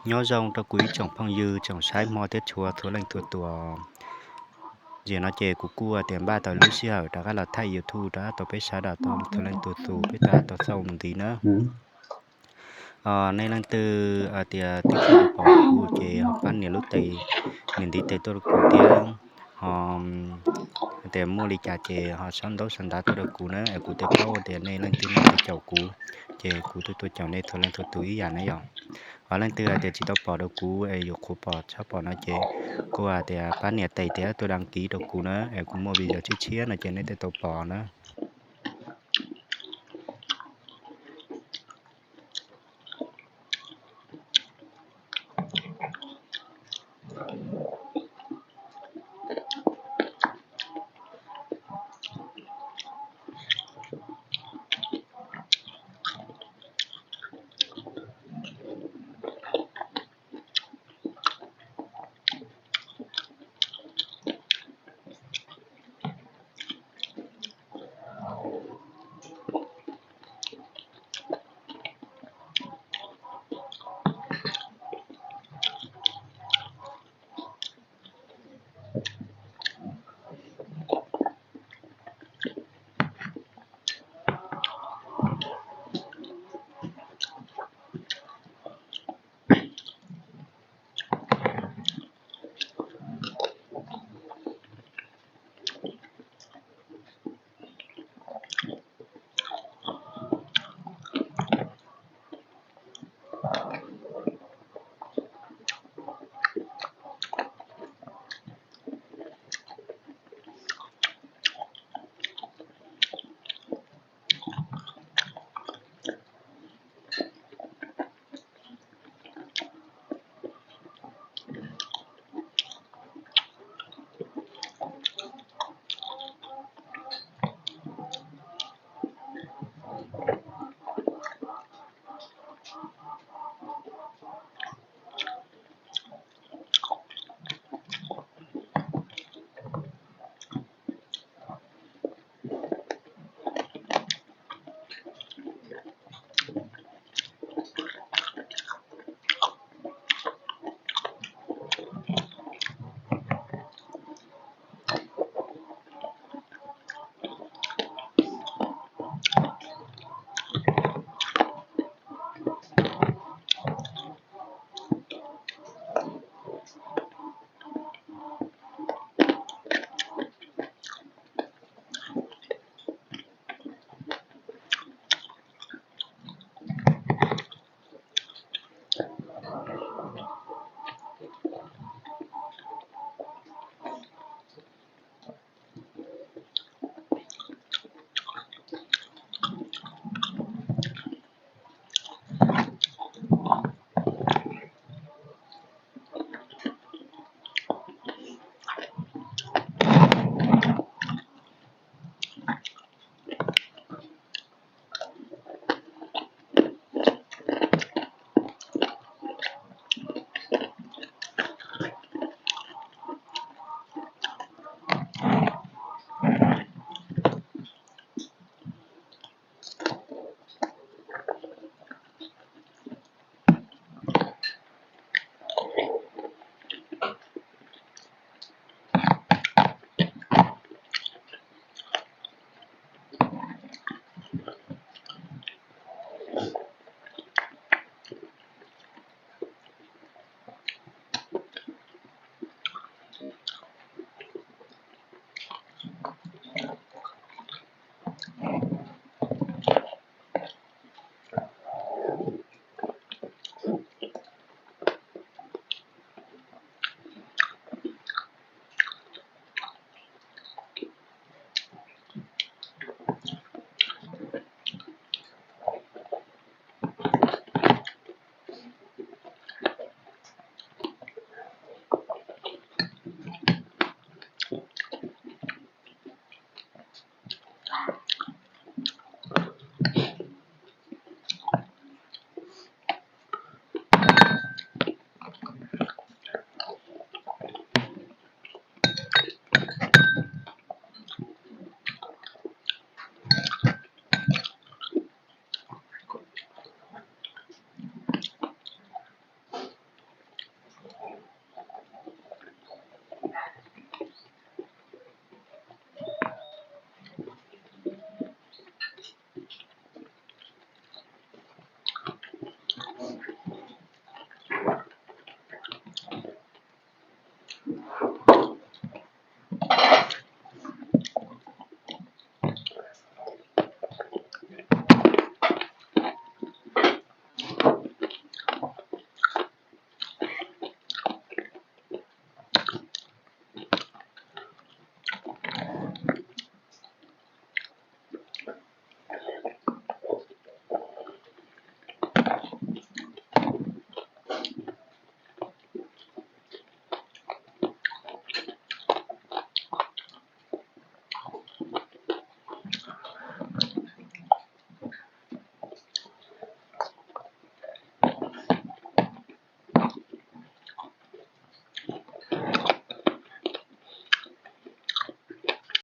Nyob zoo rau kuv ib tsoom phooj ywg tsoom saib hmo thiab tshua txhua leej txhua tus. Zaum no ces kuv kuj tias npaj tau lub sij hawm rov qab los thaij YouTube rov qab tau peb sawv daws tau txhua leej txhua tus peb rov qab tau xauj mus ntxiv na. Nej leej twg tias twb tsis pom kuv ces ho pab nias lub tes, nias ntiv tes tuaj rau kuv thiab, ho tias muaj li cas ces ho sau ntaub sau ntawv tuaj rau kuv na, es kuv thiaj paub tias nej leej twg nej twb caum kuv, ces kuv thiaj tuaj caum nej txhua leej txhua tus ib yam na yom. Ho leej twg hais tias tsis tau pom rau kuv es yuav qhuav pom tshaj pom no ces kuj hais tias pab nias tes thiab tuaj đăng ký rau kuv na, es kuv muaj video tshiab tshiab no ces nej thiaj tau pom na.